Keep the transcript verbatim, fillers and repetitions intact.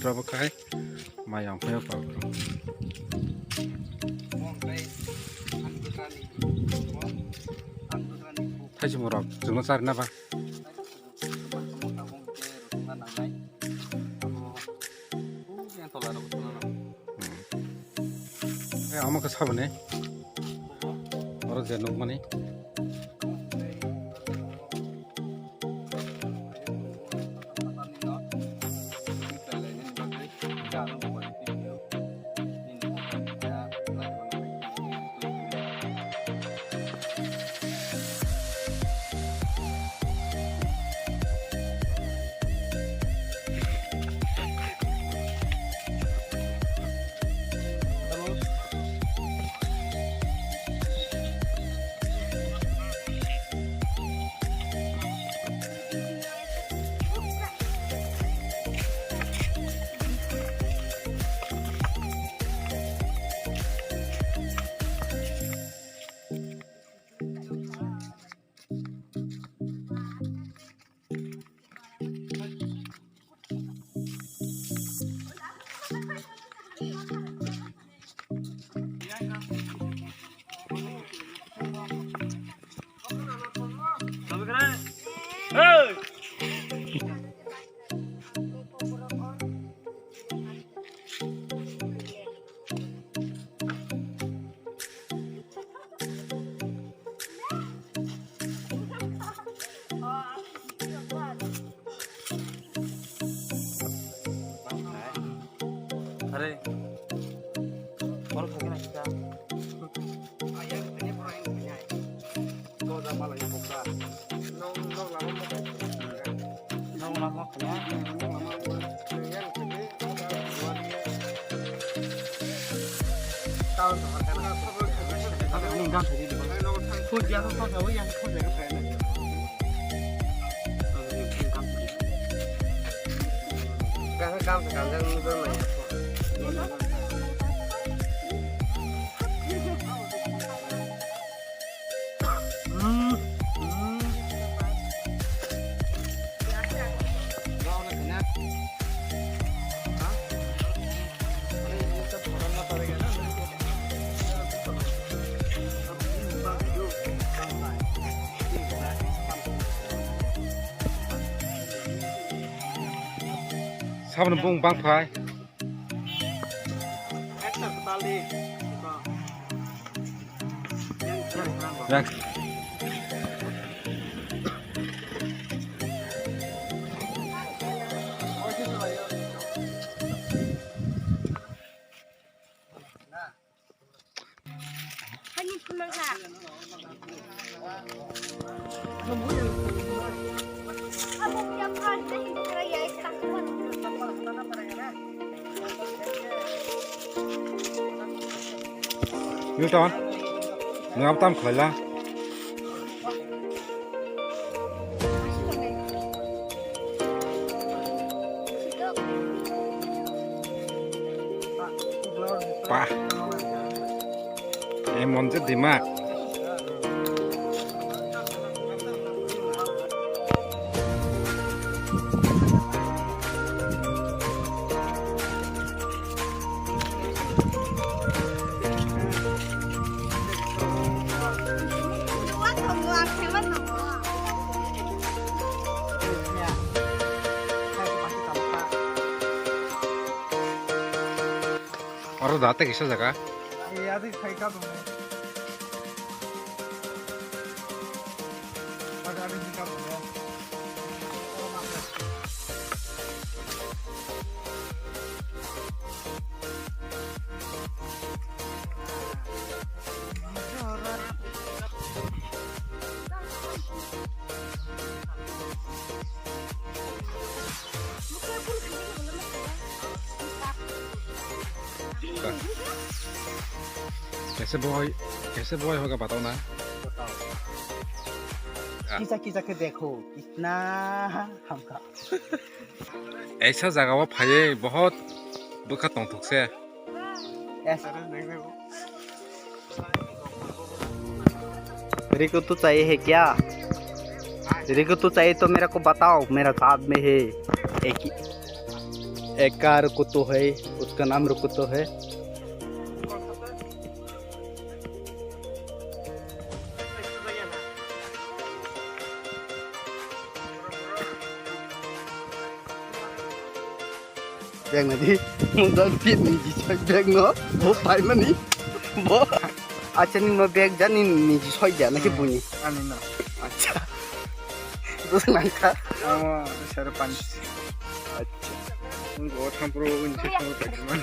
Trabo khai mai yang phaio kok. Thaisimo rok chwngno charina ba. Hmm. Eh, omo khe saboni. Oro je nukmani. Are, borok thangwi naikha. Nong lama khanya. Saboni bung bang phai. Newton, nwng abo tamo khlai la? Pah. Eh, monjit dimak. Oro da tei kisa jaga. कैसे बॉय, कैसे बॉय होगा बताओ ना। किसा किसा के देखो, इतना हमका। Aisa jaga o phaiwi bohot bwkha tongthok se. Yes. Rinku, तू चाहिए है क्या? रिंकू, तू चाहिए तो मेरे को बताओ, मेरा साथ में है। एक ही, ए कार कुत्तो है, उसका नाम रुकुत्तो है। Bag na di, mo dal pit ni ji choi bag no, bo pai mani, bo. Acha ni no bag jani ni ji choi ja na ki buni. Ani no. Acha. Dos nang kha. Amo sero panch. Acha. Ngo thampro unchi thampro paiman.